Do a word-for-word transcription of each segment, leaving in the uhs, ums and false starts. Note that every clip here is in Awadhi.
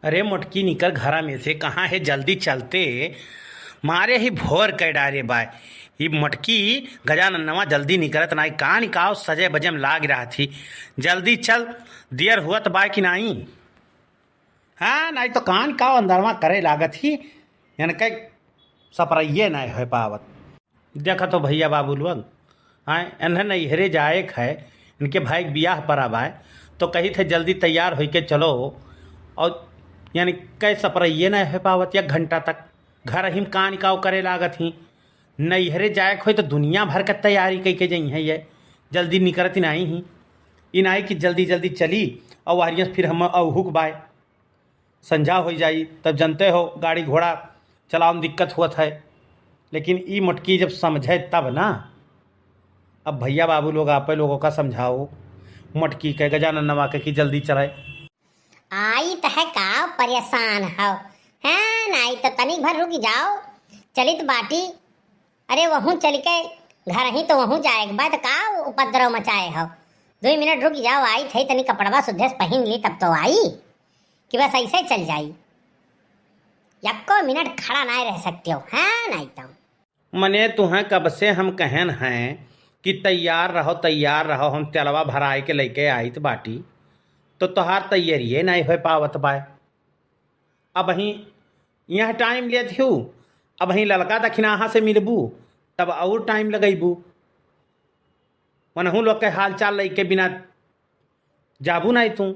अरे मोटकी, निकर घरा में से, कहाँ है, जल्दी चलते, मारे ही भोर कै डारे बाय। ई मोटकी गजाननवा जल्दी निकरत नाई, कान काव सजे बजे में लाग रहत ही। जल्दी चल, देर हुअत बाय कि नाई? हाँ, नाई तो कान काव अंदरवा करे लागत ही, यानी कई सपरइये नाई होइ पावत। देखत हो भइया बाबू लोग, हाँ, इन्हें नैहरे जाए क है, इनके भाई के बियाह परा बाय, तो कहित है जल्दी तैयार होइके चलो। और यानी कै सपरइये नाई होइ पावत, एक घंटा तक घर ही में कान काव करे लागत ही। नैहरे जाए क होई तो दुनिया भर के तैयारी कइके जइहैं ये, जल्दी निकरत नाई ही। ई नाई कि जल्दी जल्दी चली और वहरिया से फिर हम अउहुक बाय। संझा होइ जाई, तब जनते हो गाड़ी घोड़ा चलावे में दिक्कत हुअत है, लेकिन ई मोटकी जब समझे तब ना। अब भइया बाबू लोग आपे लोगों का समझाओ, मोटकी के गजाननवा के कि जल्दी चले। आई त है का परेशान हो, हैं? नाई तो तनिक भर रुक जाओ, चलित बाटी। अरे वहूँ चल के घर ही तो वहूँ जाए के बाद का उपद्रव मचाए हो? दुई मिनट रुक जाओ, आई थे तनी कपड़वा सुद्धे से पहिन ली तब तो आई। कि बस ऐसे चल जाई, यक्को मिनट खड़ा नाई रह सकते हो, हैं? नाई तो। मने तुहें कब से हम कहन हैं कि तैयार रहो, तैयार रहो, हम तेलवा भराए के लइके आइत बाटी, तो तोहार तैयारिये नाई होइ पावत बाय। अबहीं यह टाइम लेत हू, अबहीं ललका दखिनाहा से मिलबू, तब और टाइम लगैबू। वनहू लोग के हालचाल लइके बिना जाबू नाई तू।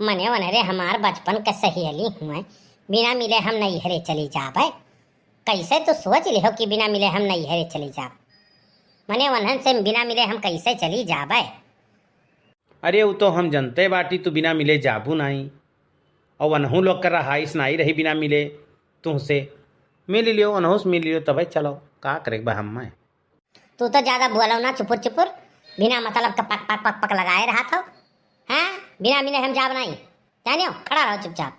मने वनरे हमार बचपन के सहेली हुए, बिना मिले हम नैहरे चली जाबे। कैसे तू सोच लिहो कि बिना मिले हम नैहरे चली जाब? मने वनहन से बिना मिले हम कैसे चली जाबे? अरे, उ तो हम जनते बाटी, तू बिना मिले जाबू नाई। और वनहू लोग का रहाइश नाई रही बिना मिले तुहसे। मिल लियो, वनहू से मिल लियो, तबे चलो। का करे के बा हम्मे? तू तो ज्यादा बोलो ना, चुपुर चुपुर, बिना मतलब का पक पक पक पक लगाए रहा था। हैं? बिना मिले हम जाब नाई, जानियो, खड़ा रहो चुपचाप।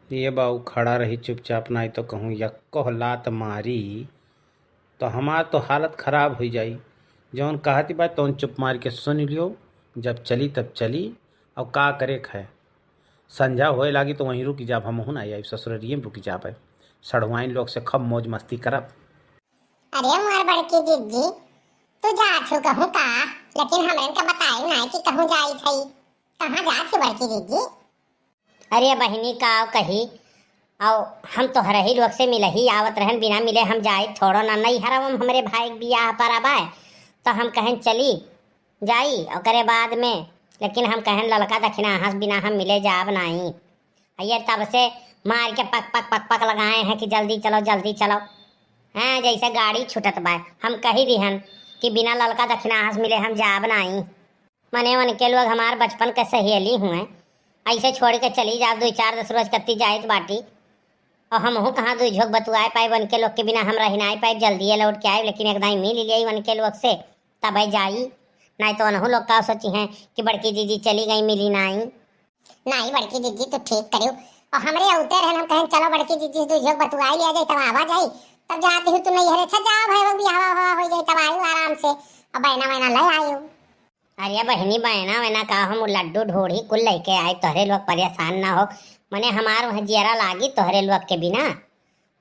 ये बाऊ खड़ा रही चुपचाप, नाई तो कहूँ यक्को लात मारी तो हमार तो हालत खराब हुई जाई। जौन कहती बा तौन चुप मार के सुन लियो, जब चली तब चली, और का करे क है। संझा होए लागी तो वहीं रुक जाब, हमहू ना आई ससुररिये में रुक जाब, सढ़ुआइन लोग से खूब मौज मस्ती करब। अरे मोर बड़की जिज्जी, तू जात हू कहूँ का, लेकिन हमरन का बताई नाई कि कहूँ जाई थई, कहाँ जात हू बड़की जिज्जी? अरे बहिनी, का कही, अउ हम तोहरे ही लोग से मिलही आवत रहन, बिना मिले हम जाई थोड़ो ना। नैहरवा में हमरे भाई के बियाह परा बाय, तो हम कहन चली जाई ओकरे बाद में, लेकिन हम कहन ललका दखिनाहा से बिना हम मिले जाब नाई। आ ये तब से मार के पक पक पक पक लगाए हैं कि जल्दी चलो, जल्दी चलो। हैं, जैसे गाड़ी छूटत बाय। हम कही दिहन कि बिना ललका दखिनाहा से मिले हम जाब नाई। मने उनके लोग हमार बचपन के सहेली हुए, ऐसे छोड़ के चली जाब, दुई चार दस रोज कत्ती जाइत बाटी। और हमहू कहाँ दुई झोंक बतुआए पाइब, उनके लोग के बिना हम रही नाई पाइब, जल्दिए लौट के आइब, लेकिन एक दाई मिल लिया उनके लोग से, तबे जाई। नाई तो उनहू लोग का सोची हैं कि बड़की जिज्जी चली गई, मिली नाई। नाई बड़की जिज्जी, तू ठीक करियो। और हमरे अउते रहन, हम कहें चलो बड़की जिज्जी से दुई झोंक बतुआई लिया जाए, तब आवा जाई। तब जाती हूँ तू नैहरे, अच्छा जा भाई, वो बियाह हुआ हो जाए, तब आयु आराम से, और बहना वहना ले आयु। अरे बहिनी, बहना वहना का, हम लड्डू ढोढ़ी कुल लेके आए, तोहरे लोग परेशान ना हो। मने हमार वहाँ जियरा लागी तोहरे लोग के बिना।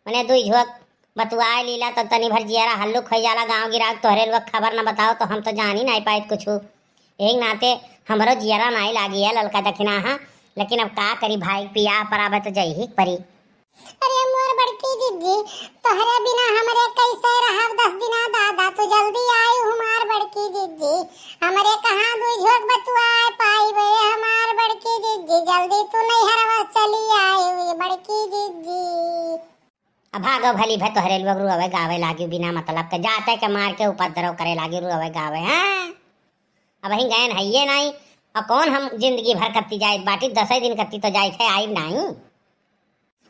मने दुई झोंक बतुआए लीला तो तनी भर जियरा हल्लुक हो जाला। गाँव गिराक तोहरे लोग खबर न बताओ तो हम तो जानी नाई पाइत कुछु। एक नाते हमरो जियरा नाई लागी है ललका दखिनाहा, लेकिन अब का करी भाई, बियाह पराबे तो जइही के परी। अरे मोर बड़की जिज्जी, तोहरे बिना हमरे कैसे रहब दस दिना दादा, तू जल्दी आयु हमार बड़की जिज्जी, हमरे कहाँ दुई झोंक बतुआए पाइबे हमार बड़की जिज्जी, जल्दी तू नैहरवा चली आयु बड़की जिज्जी। अब भागो भली भे तोहरे लोग रुआवे गावे लागी बिना मतलब के, जाते के मार के उपद्रव करे लागी रुआवे गावे, हैं? अब ही गयन हइये नाई, और कौन हम जिंदगी भर कत्ती जाइत बाटी, दसे दिन कत्ती तो जाइत है, आइब नाई।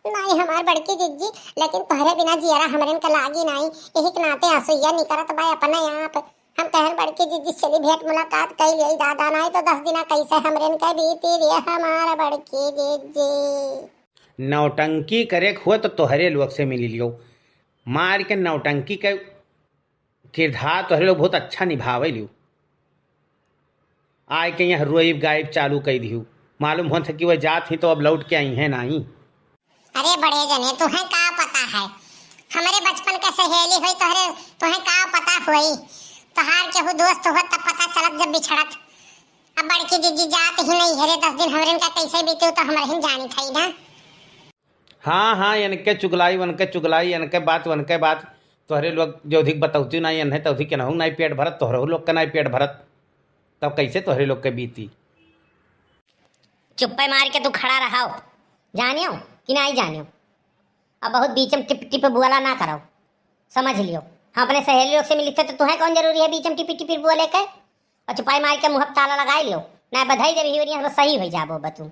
नाई हमार बड़की जिज्जी, लेकिन तोहरे बिना जियरा हमरन के लागी नाई, यही के नाते असुइया निकरत बा अपने आप। हम कहन बड़की जिज्जी चली भेंट मुलाकात कई लिया दादा, नाई तो दस दिना कैसे हमरन के बीती रे हमार बड़की जिज्जी। नौटंकी करे के हुआ तो तोहरे लोग से मिली लियो। मार के नौटंकी के किरदार तोहरे लोग बहुत अच्छा निभावे लियो। आए के यहाँ रोइब गाइब चालू कई दिहू। मालूम होत है कि वह जात ही तो अब लौट के अइहैं नाहीं। अरे बड़े जने, तुहैं का पता है, हमरे बचपन के सहेली होई, तोहरे, तुहैं का पता होई, तोहार केहू दोस्त होत तब पता चलत जब बिछड़त। अब बड़की जिज्जी जात ही नइहरे, दस दिन हमरे इनका कैसे बीते तो हमरे ही जानी थई ना। हाँ, हाँ, इनके चुगलाई, उनके चुगलाई, इनके बात, उनके बात। तोहरे लोग जौधिक बतौती नाहीं, इन्हें तौधिक केनहू नाहीं पेट भरत, तोहरे लोग के नाहीं पेट भरत, तब कैसे तोहरे लोग के बीती? चुप्पे मार के तू खड़ा रहो, जानियो कि नाहीं जानियो। अब बहुत बीच में टिप टिप बोला ना करो, समझ लियो। हम अपने सहेली लोग से मिली थे तो तुहैं कौन जरूरी है बीच में टिपी टिपी बोले के? और चुपाई मार के मुँह पे ताला लगाई लियो, ना बधाई देवी ही बढ़िया बस सही हो जाबो बतू।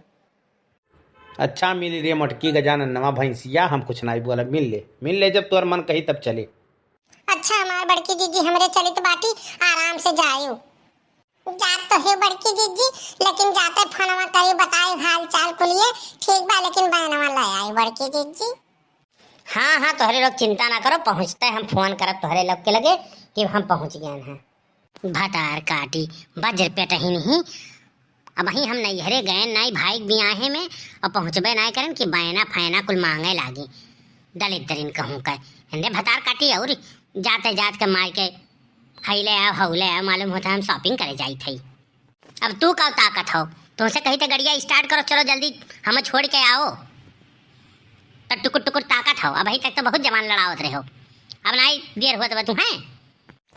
अच्छा मिल रे मोटकी गजाननवा भैंसिया, हम कुछ नाहीं बोला, मिल ले, मिल ले, जब तोर मन कही तब चले। अच्छा हमार बड़की जिज्जी हमरे चलित बाटी, आराम से जायो। जात तो है बड़की जिज्जी, लेकिन जाते फोनवा करी बताई हाल चाल कुलिए, ठीक बा, लेकिन बहनवा ले आई बड़की जिज्जी। हाँ, हाँ, तोहरे लोग चिंता ना करो, पहुँचते हम फोन करब तोहरे लोग के लगे कि हम पहुँच गए हैं। भतार काटी, बज्र पेटहिन ही, अबहीं हम नैहरे गए नाई भाई के बियाहे में, और पहुँचबे नाई करन कि बैना फैना कुल माँगे लागी। दलिद्दरिन कहूँ के, हिंदे भतार काटी और जाते जात के मार के, हईले आओ, हौले आओ, मालूम होता हम shopping करे जाई थई। अब तू का ताकत हो? तुमसे कही थे गड़िया start करो, चलो जल्दी हमें छोड़ के आओ। तो टुकुर टुकुर ताकत हो, अबहीं तक तो बहुत जवान लड़ावत रहे हो, अब नाई देर होत बा तुहैं।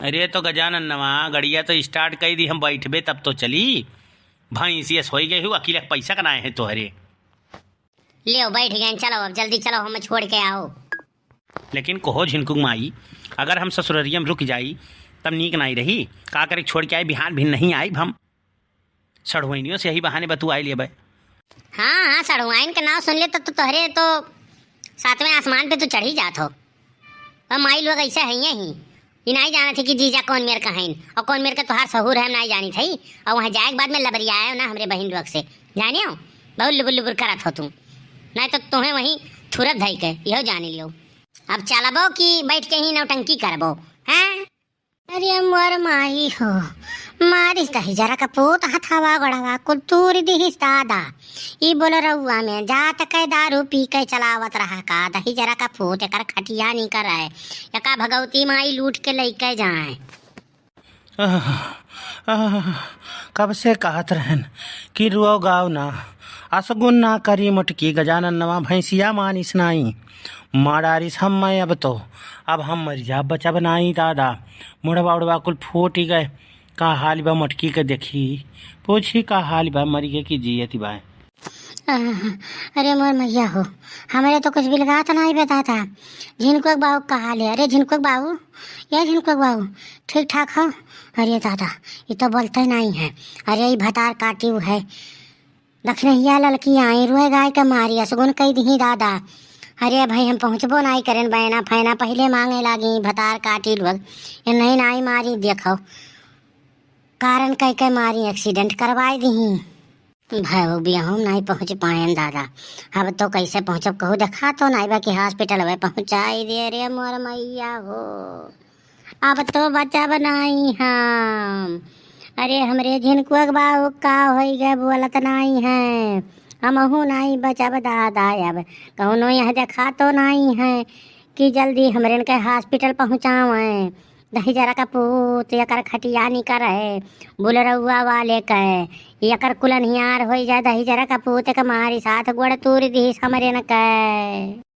अरे तो गजानन नवा, गड़िया तो start कई दी, हम बैठबे तब तो चली। भैंसिया सोई गई हो, अकेले पैसा कनाए है तोहरे। लियो बैठ गए, चलो अब जल्दी चलो, हमें छोड़ के आओ। लेकिन कहो झिनकुक माई, अगर हम ससुररिया में रुक जाई तब नीक नाई रही। का करे छोड़ के आई, बिहान भी नहीं आई हम। सढ़ुआइनियों से यही बहाने बतू आई लेबे। हाँ, हाँ, सढ़ुआइन के नाव सुन ले तो, तो तोहरे तो सातवें आसमान पे तू चढ़ी जात हो। अब माई लोग ऐसे हैं ही, ई नाई जानत है कि जीजा कौन मेर का हईन और कौन मेर के तोहार सहूर है, हम नाई जानी थई। और वहाँ जाए के बाद में लबरियाए ना हमरे बहिन लोग से, जानियो, बहुत लुबुर लुबुर करत हो तू, नाई तो तोहें वहीं थुरत धई के, यहो जानी लियो। अब चलबो कि बैठ के ही नौटंकी करबो, हैं? अरे मोर माई हो, मारिस दही जरा का पूत हथवा गोड़वा कुल तूर दिहिस दादा। ई बोल रउआ में जात के दारू पी के चलावत रहा का, दही जरा का पूत एकर खटिया नी करे, एका भगवती माई लूट के लइके जाए। आह, आह, कब से कहत रहन कि रुओ गाओ ना, असगुन ना करी मोटकी गजानन नवा भैंसिया मानिस नाई। मारारिस हम मैं अब तो, अब हम मर जा बचब नाई दादा। मुड़वा उड़वा कुल फूट गए। का हाल बा मोटकी के देखी, पूछी का हाल बा, मरी गए कि जियत बा। आह, अरे मोर मैया हो, हमरे तो कुछ बिलगात नाई बे दादा। झिनकुक बाबू का हाल है? अरे झिनकुक बाबू, ये झिनकुक बाबू, ठीक ठाक हो? अरे दादा, ये तो बोलते नाई है। अरे ई भतार काटी है, दखनहिया ललकी आई रुए गाय के मारी असगुन कई दिही दादा। अरे भाई हम पहुँचबो नाई करेन, बैना फैना पहिले माँगे लागी भतार काटी लोग, ये नहीं नाई मारी देखो, कारण कई के मारी accident करवाई दिही। भैया, हम नाई पहुँच पाएन दादा। अब तो कैसे पहुँचब, कहू देखा तो नाई बा कि hospital में पहुँचाई दे रे मोर मैया हो। अब तो बचब नाई हम। अरे हमरे झिनकुक बाबू का होई गए, बोलत नाई है। हमहू नाई बचब दादा, अब कौनो यहाँ देखा तो नाई है कि जल्दी हमरे इनके hospital पहुँचावें। दही जरा का पूत, एकर खटिया निकर है, बुलरउआ वाले के, एकर कुलनियार होई जाए, दही जरा का पूत के मारी सात गोड़ तूर दिहिस हमरे न के।